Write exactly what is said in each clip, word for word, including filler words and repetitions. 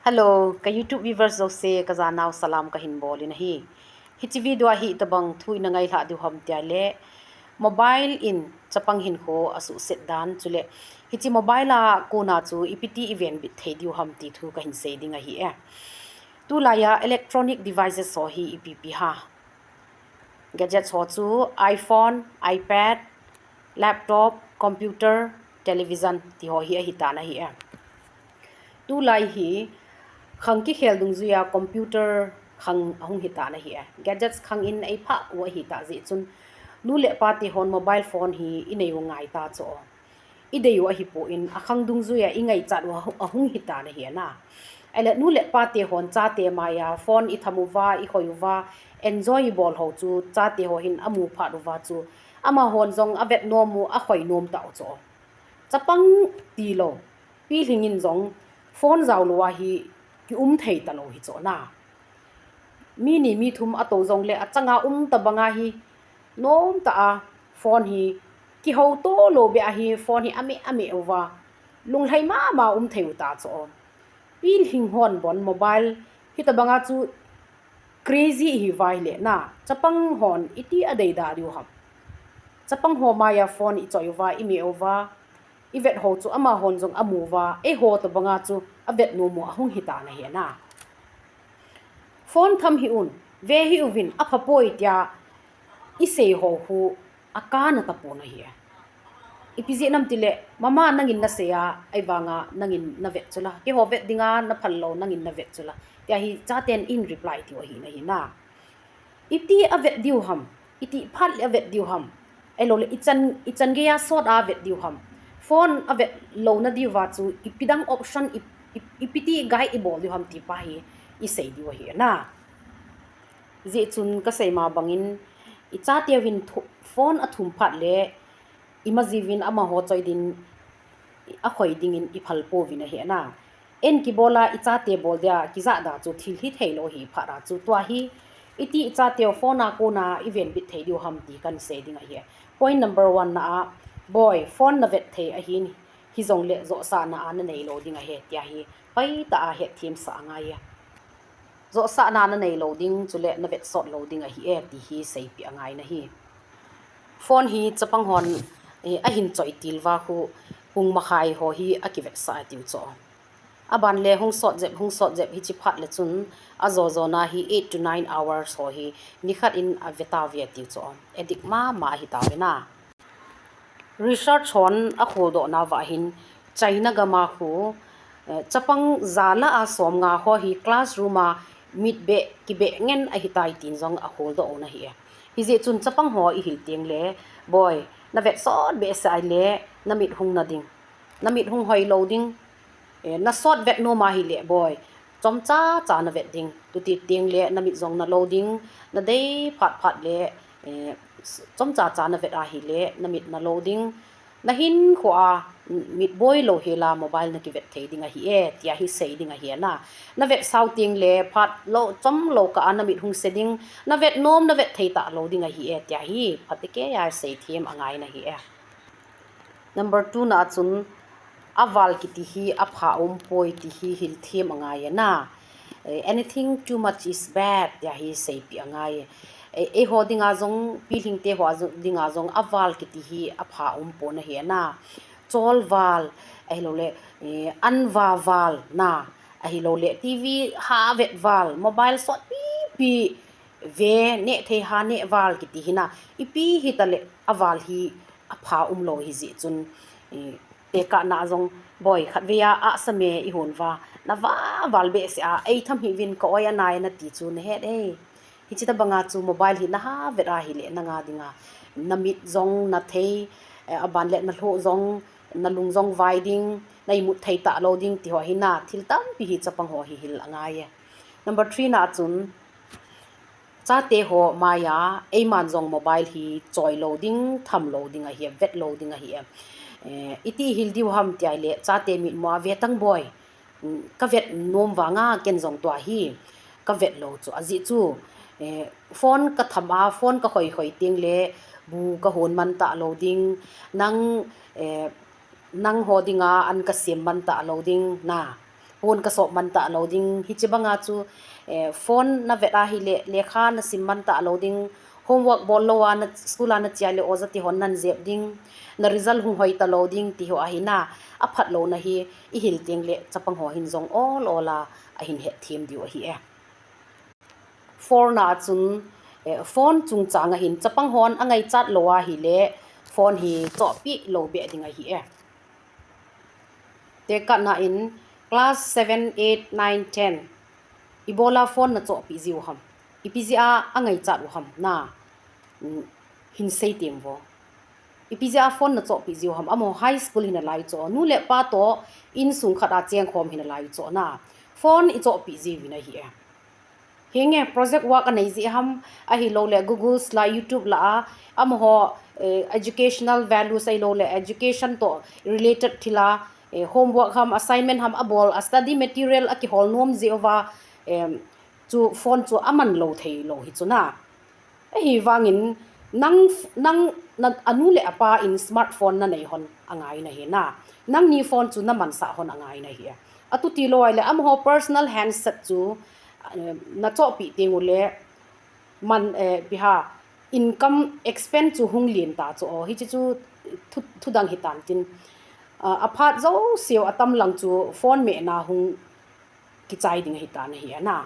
Hello, ka YouTube viewers jouse ka janau salam kahin bol in ahi. Hiche video a hi itobang thu ina ngailhah diu ham tia le, mobile in chapang hinkho asuhset dan chule hiche mobile a kona chu ipiti ivenbit thei diu ham ti thu kahin sei ding ahi e. Tulai a electronic devices ho hi ipi ipi ham. Gadgets ho chu iPhone, iPad, laptop, computer, television ti ho hi ahitan ahi e. Tulai hi khang kikhel dungjuia computer khang ahung hitan ahi e. Gadgets khang in eiphah u ahitah jeh chun nu le pa te hon mobile phone hi inei u ngai ta chu. Idei u ahipon, akhang dungjuia ingaichat u ahung hitan ahi na. Ahile nu le pa te hon chate maia phone itham uva, ihoi uva, enjoy ibol ho chu chate ho hin amu phat uva chu amahon jong avet nom u, ahoi nom tau chu. Chapang tilou, pilhing in jong phone jaolou ahi kium thei talou hi chu na. Mi ni mi thum atou jongle achanga um tobanga hi nomtah a phone hi kihouto lou beh ahi, phone hi ameh ameh uva lunglhai mama um thei u ta chu. Pilhing hon bon mobile hitobanga chu crazy ihiuva ahile na, chapang hon iti adeida diu ham. Chapang ho maia phone ichoi uva, imeh uva, ivet ho chu amahon jong amu uva, eiho tobanga chu avet nom u ahung hitan ahi na. Phone tham hih un, ve hih uvin, aphapoi tia isei ho khu akana tapon ahi. Ipi jeh ham tile, mama nangin nasei a, ahivanga nangin navet chula, keiho vet dinga naphal lou nangin navet chula tia hi chaten in reply tiu ahi na hi na. Iti avet diu ham, iti phat le avet diu ham, ahiloule ichan, ichan geiya sot a avet diu ham. Phone avet louna diuva chu ipi dang option, i, i, ipiti guide ibol diu ham ti pa hi isei diu ahi na. Hijeh chun kasei ma bangin ichateuvin thu-, phone athum phat le imajiuvin amaho choi din akhoi dingin iphal pouvin ahi na. Eihin kibola ichate bol dia kijahda chu thil hitheilou ahi phat a chu tua hi iti ichateu phone a kona ivenbit thei diu ham ti kahin sei ding ahi. Point number one na a, boi, phone navet thei ahin, hijongle johsahna a naneilou ding ahi tia hi hoitah a hetthem sah angai e. Johsahna naneilou ding chule navet sot lou ding ahi e ti hi seipeh angai nahi. Phone hi chapang hon, eh, ahin choi til uva khu pung makhai ho hi akivetsah atiu chu. Aban le hung sot jep, hung sot jep hiche phat le chun ajo jona hi eight to nine hours ho hi nikhat in ave tauve atiu chu. Addict mama ahitauve na. Research hon akholdoh nauva hin China gam a khu, eh, chapang ja lah a somnga ho hi classroom a mitbeh kibeh ngen ahitai tin jong akholdoh u ahi e. Hijeh chun chapang ho ihil tengle, boi, navet sot behseh ahile namit hung na ding, namit hung hoilou ding, eh, nasot vet nom ahile boi, chomcha cha navet ding, chuti tengle namit jong nalou ding, nadei phat phat le, eh, chomcha cha navet ahile namit nalou ding, nahinkhoa mitboi louhela mobile nakivet thei ding ahi e tia hi sei ding ahi na. Navet sao tengle phat lou, chomlou kah a namit hung se ding, navet nom, navet thei talou ding ahi e tia hi phatecha seithem angai nahi e. Number two na a chun, aval kiti hi apha umpoi ti hi hilthem angai e na. Eh, anything too much is bad tia hi seipeh angai e. Eh, eiho dinga jong, pilhingte ho dinga jong aval kiti hi apha umpon ahi na. Cholval, ahiloule, eh, anva val na, ahiloule TV ha vet val, mobile sot pipi ve, nehthei ha neh val kiti hi na, ipi hitale aval hi apha umlou hijeh chun, eh, tekahna a jong, boi, khatvei a ahsa me ihon uva, nava val behseh a, eitham hih uvin, ka-oi anai nati chu nahet e. Hiche tobanga chu mobile hi naha vet ahile nanga dinga namit jong nathei, eh, aban le nalhoh jong, nalung jong vai ding, na-imut thei talou ding tiho hi na, thil tampi hi chapang ho hi hil angai e. Number three na a chun, chate ho maia eiman jong mobile hi choi lou ding, tham lou ding ahi, vet lou ding ahi e. Eh, iti hil diu ham tia ahile, chate mitmua vetang boi, kavet nom vanga ken jong tua hi kavet lou chu. Ajeh chu, eh, phone katham a, phone kahoi hoi tengle bu kahon man talou ding, nang, eh, nangho dinga an kasem man talou ding na. Phone ka sop man ta lo ding, hiche banga chu, eh, phone na vet ahile, lekha na sim man ta lo ding, homework bol lou a na, school a na chia le oja te hon nan jep ding, na result hung hoi ta lo ding, ti ho ahi na, aphat louna hi, i hil teng le, chapang ho hin jong ol ol a, ahin het them diu ahi e. Four na a chun, eh, phone chungchang a hin, chapang hon angaichat lou ahile, phone hi chohpeh lou beh ding ahi e. Tekahna in class seven, eight, nine, ten. Ibola phone na chohpeh jiu ham. Ipi jeh a angaichat u ham na. Mm, hin sei tem vo. Ipi jeh a phone na chohpeh jiu ham. Amaho high school hina lai choh. Nu le pa toh insung khat a chengkhom hina lai choh na. Phone i chohpeh jiu vin ahi e. Hinge project work anei jeh ham, ahilou le Google la, YouTube la a, amaho, eh, educational values ahilou le education toh related thil a, eh, homework ham, assignment ham abol, a study material akihol nom jeh uva, em, chu phone chu aman lou thei lou hi chu na. Ahivangin nang, nang, na, anu le apa in smartphone na nei hon angai na hi na. Nangni phone chu na mansah hon angai na hi. Atu ti lou ahile amaho personal handset chu, eh, na chohpeh teng u le man, eh, piha income expense chu hung lien ta chu o. Hiche chu thu, thudang hi tan tin. Ah, aphat jouse u atam lang chu phone mehna hung kichai ding ahi tan ahi a na.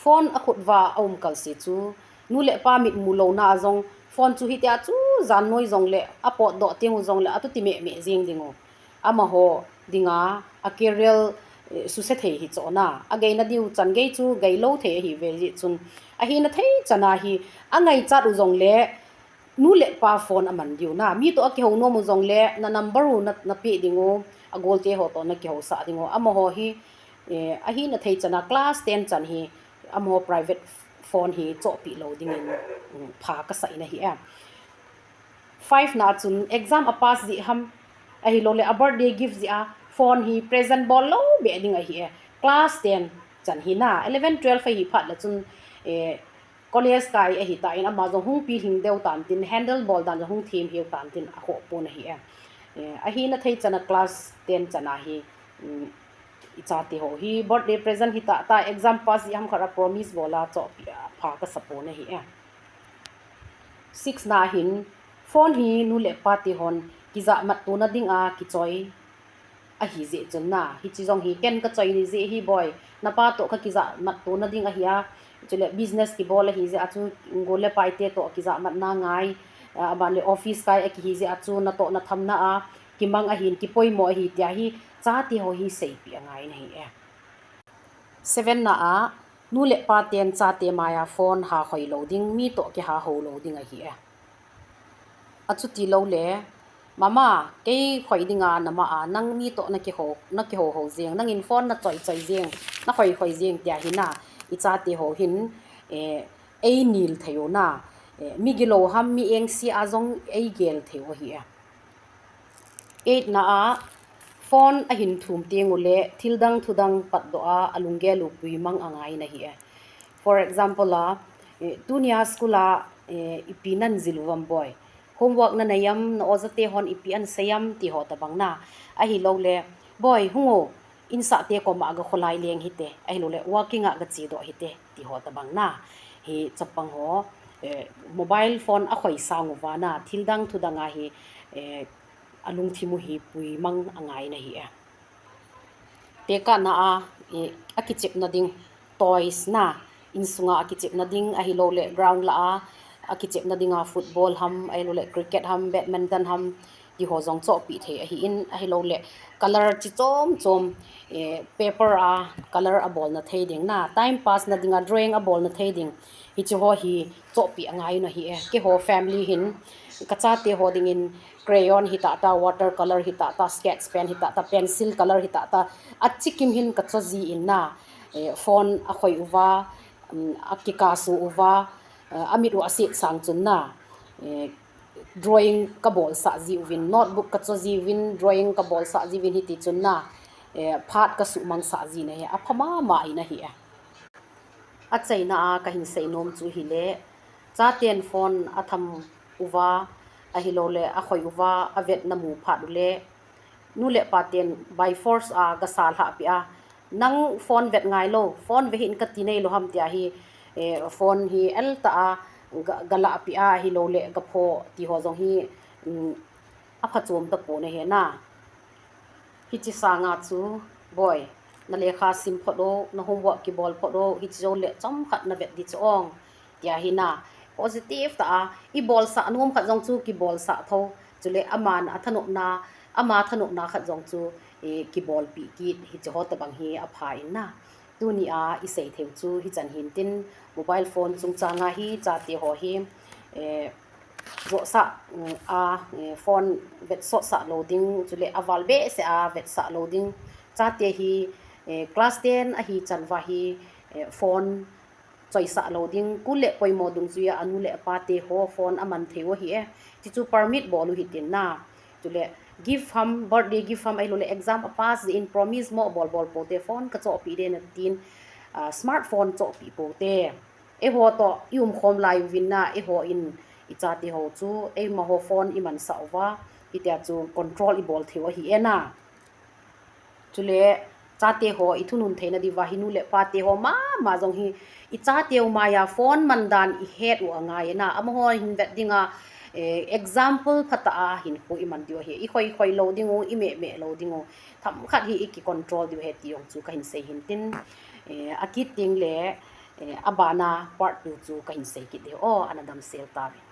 Phone akhut uva aum kal se chu, nu le pa mitmu louna a jong, phone chu hitia chu jan noi jong le, apotdoh teng u jong le, atu ti meh meh jeng ding u. Amaho dinga, a career, eh, suse thei hi chu na. Agei na diu chan gei chu, gei lou thei ahi ve jeh chun. Ahina thei chan a hi, angaichat u jong le, nu le pa phone aman diu na. Mi toh akihou nom u jong le, na number u na, na peh ding u, agolte ho toh na kihousah ding u. Amaho hi, eh, ahina thei chan a class ten chan hi, amaho private phone hi chohpeh lou dingin, um, pha kasa in ahi e. Five na chun exam a pass jeh ham, ahilou le a birthday gift jeh a, phone hi present bol lou beh ding ahi e. Class ten chan hi na, eleven, twelve ahi phat le chun, eh, college kai ahi tan, ama jong hung pilhing deu tan tin, handle bol dan jong hung them hiu tan tin, akhoh pon ahi e. Eh, ahina thei chan a class ten chan a hi, um, i chate ho hi birthday present hi tah tah, exam pass jeh ham khat a promise bol a chohpeh a pha kasa pon ahi e. Six na hin, phone hi nu le pa te hon kijahmat tona dinga kichoi ahi jeh chun na, hiche jong hi ken kachoi ni jeh hi boi, na pa toh kakijahmat tona ding ahi a, chule business kibol ahi jeh a chu, gol le pai te toh kijahmatna ngai, ah, aban le office kai akihi jeh a chu, natoh nathamna a kimang ahin, kipoimo ahi tia hi chate ho hi seipeh angai na hi e. Seven na a, nu le pa ten chate mai a phone ha khoi lou ding, mi toh kiha hou lou ding ahi e. Achuti lou le, mama, kei khoi dinga nama a, nang mi toh na kihou, na kihou hou jeng, nangin phone na choi choi jeng, na khoi khoi jeng tia hi na, i chate ho hin, eh, ei nil thei u na, eh, mi gilou ham, mi engse a jong ei gel thei u ahi e. Eight na a, phone ahin thum teng u le, thil dang thu dang patdoh a, alunggel u puimang angai na hi e. For example a, eh, tunia school a, eh, ipi nan jil u vam boi. Homework na nei am, na oja te hon ipi ahin sei am, ti ho tabang na. Ahilou le, boi, hung o, insah te koma ga kholai leng hite. Ahilou le, walking a ga chedoh hite, ti ho tabang na. Hi chapang ho, eh, mobile phone akhoi sang uva na, thil dang thu dang a hi, eh, alungthim u hi puimang angai na hi e. Tekahna a, eh, akichepna ding toys na, insunga akichepna ding ahilou le ground la a, akichepna dinga football ham, ahilou le cricket ham, badminton ham, ti ho jong chohpeh thei ahi in, ahilou le color chi chom chom, eh, paper a color abolna thei ding na, time pass na dinga drawing abolna thei ding. Hiche ho hi chohpeh angai na hi e. Keiho family hin, ka chate ho dingin crayon hi tah tah, water color hi tah tah, sketch pen hi tah tah, pencil color hi tah tah, achikim hin ka cho ji in na, eh, phone akhoi uva, um, akikasu uva, eh, amit u aset sang chun na, eh, drawing ka bolsah ji uvin, notebook ka cho ji uvin, drawing ka bolsah ji uvin hiti chun na, eh, phat ka suhmangsah ji na hi, apha mama in ahi e. Achaina a kahin sei nom chu hile, chaten phone atham uva, ahilou le akhoi uva, avet na mu phat u le, Nu le pa ten by force a gasa lhah peh a, nang phone vet ngai lou, phone ve hih in kati nei lou ham tia hi, eh, phone hi el tah a ga, galah peh a, hilou le gaphoh ti ho jong hi, um, aphachom tapon ahi na. Hiche sanga chu, boi, na lekha sim phot o, na homework kibol phot o, hiche jou le chomkhat na vet ding chu ong. Tia hi na, positive tah a, i bolsah nom khat jong chu kibolsah tho. Chule aman athanopna, ama thanopna khat jong chu, eh, kibolpeh kit, hiche ho tabang hi apha in na. Tuni a i sei theiu chu hichan hin tin, mobile phone chungchang a hi chate ho hi, eh, johsah, mm, a, eh, phone vetsah lou ding, chule aval behseh a vetsah lou ding. Chate hi, eh, class ten ahi chan uva hi, eh, phone choisah lou ding, kul le poimo dungjuia anu le apa te ho phone aman thei u ahi e. Hichu permit bol u hitin na. Chule gift ham, birthday gift ham ahilou le exam a pass jeh in promise mo bol bol pou te, phone kachohpeh ding natin, ah, smartphone chohpeh pou te. Eiho toh i umkhom lai uvin na, eiho in i chate ho chu, eima ho phone i mansah uva, hitia chu control i bol thei u ahi e na. Chule, chate ho i thunun theina diuva hi nu le pa te ho mama jong hi, i chate u mai a phone man dan i het u angai e na, amaho hin vet ding a, eh, example phatah a hinkho i man diu ahi, i khoi khoi lou ding u, i meh meh lou ding u, themkhat hi i kicontrol diu ahi ti jong chu kahin sei hin tin, eh, akit teng le, eh, abana part two chu kahin sei kit ding o, ana damsel tauvin.